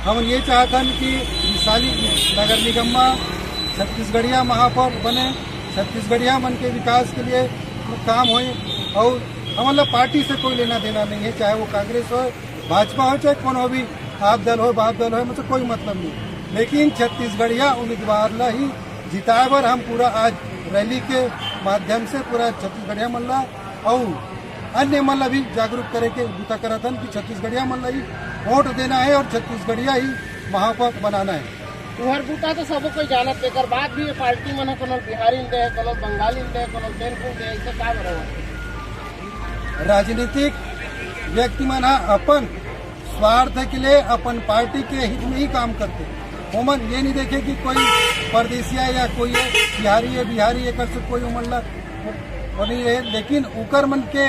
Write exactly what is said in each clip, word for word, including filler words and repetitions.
हम ये चाहथन कि रिसाली नगर निगम में छत्तीसगढ़िया महापौर बने, छत्तीसगढ़िया मन के विकास के लिए काम होए। और हमन ला पार्टी से कोई लेना देना नहीं है, चाहे वो कांग्रेस हो, भाजपा हो, चाहे कोनो भी आप दल हो, बाप दल हो, मुझसे कोई मतलब नहीं। लेकिन छत्तीसगढ़िया उम्मीदवार ला ही जिताए बर हम पूरा आज रैली के माध्यम से पूरा छत्तीसगढ़िया मन ला और अन्य मन ला भी जागरूक करे के बूता करत हन कि छत्तीसगढ़िया मन ला ही वोट देना है और छत्तीसगढ़िया ही महापौर बनाना है। तुहर बूता तो सबो कोई जानत, तेकर बाद भी ये पार्टी मन ह कोनो बिहारी ल दे, कोनो बंगाली ल दे, कोनो तेलुगु ल दे, ऐसे का बर हो? राजनीतिक व्यक्ति मन ह अपन स्वार्थ के लिए अपन पार्टी के हित में ही काम करते। ओमन ये नहीं देखे कि कोई परदेसिया या कोई बिहारी है, बिहारी एकर से कोई ओमन ला वो नहीं रहे, लेकिन उकर मन के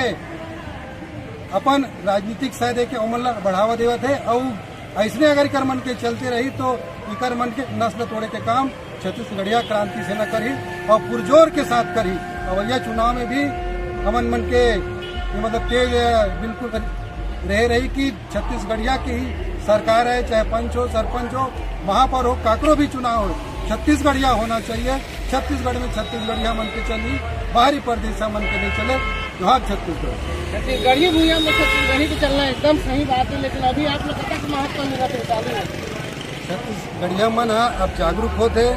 अपन राजनीतिक सह दे के ओमन ला बढ़ावा देवत है। और ऐसने अगर इकर मन के चलते रही तो इकर मन के नस्ल तोड़े के काम छत्तीसगढ़िया क्रांति सेना करही और पुरजोर के साथ करही। अवैया चुनाव में भी हमन मन के ये मतलब तेज, अ, बिल्कुल रहे रही कि छत्तीसगढ़िया की ही सरकार है, चाहे पंच हो, सरपंच हो, महापौर हो, काकरो भी चुनाव हो, छत्तीसगढ़िया होना चाहिए। छत्तीसगढ़ में छत्तीसगढ़िया मन के चली, बाहरी परदेसा मन के नहीं चले। जोहार छत्तीसगढ़। छत्तीसगढ़ी भुइयां में छत्तीसगढ़ी के चलना एकदम सही बात है, लेकिन अभी आप लोग कतक महत्व मिलत है चालू है? छत्तीसगढ़िया मन ह अब जागरूक होत हे,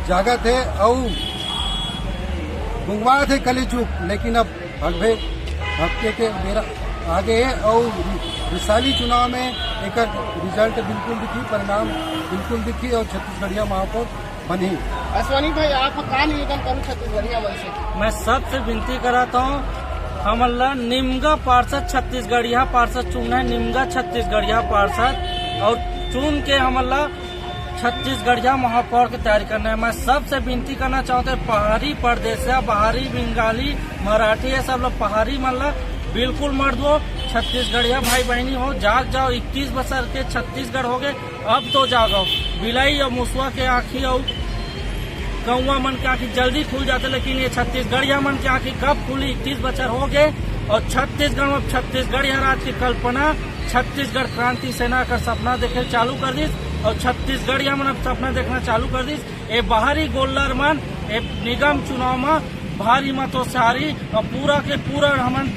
जागत हे अउ गुंगवात हे कली चुप, लेकिन अब भगभे भटके के बेरा आगे हे अउ रिसाली चुनाव में एकर रिजल्ट बिल्कुल दिखी, परिणाम बिल्कुल दिखी अउ छत्तीसगढ़िया महापौर बनही। अश्वनी भाई, आप का निवेदन करूँ छत्तीसगढ़िया मन से? मैं सबसे विनती करत हूँ, हमन ला निमगा पार्षद, छत्तीसगढ़िया पार्षद चुनना है, निमगा छत्तीसगढ़िया पार्षद, और चुन के हमन ला छत्तीसगढ़िया महापौर के तैयारी करना है। मैं सबसे विनती करना चाहते हैं, बाहरी परदेसिया, बाहरी बंगाली, मराठी, ये सब लोग पहाड़ी मन ला बिल्कुल मत दो। छत्तीसगढ़िया भाई बहनी हो, जाग जाओ। इक्कीस बछर के छत्तीसगढ़ हो गए, अब तो जागो। बिलाई अउ मुसवा के आँखी अउ कौवा मन के आँखी जल्दी खुल जाते, लेकिन ये छत्तीसगढ़िया मन के आँखी कब खुली? इक्कीस बछर हो गए अउ छत्तीसगढ़ में छत्तीसगढ़िया राज की कल्पना, छत्तीसगढ़ क्रांति सेना का सपना देखे चालू कर दिस अउ छत्तीसगढ़िया मन अब सपना देखना चालू कर दिस। ये बाहरी गोल्लर मन ये निगम चुनाव में भारी मतों से हारी अउ पूरा के पूरा हमन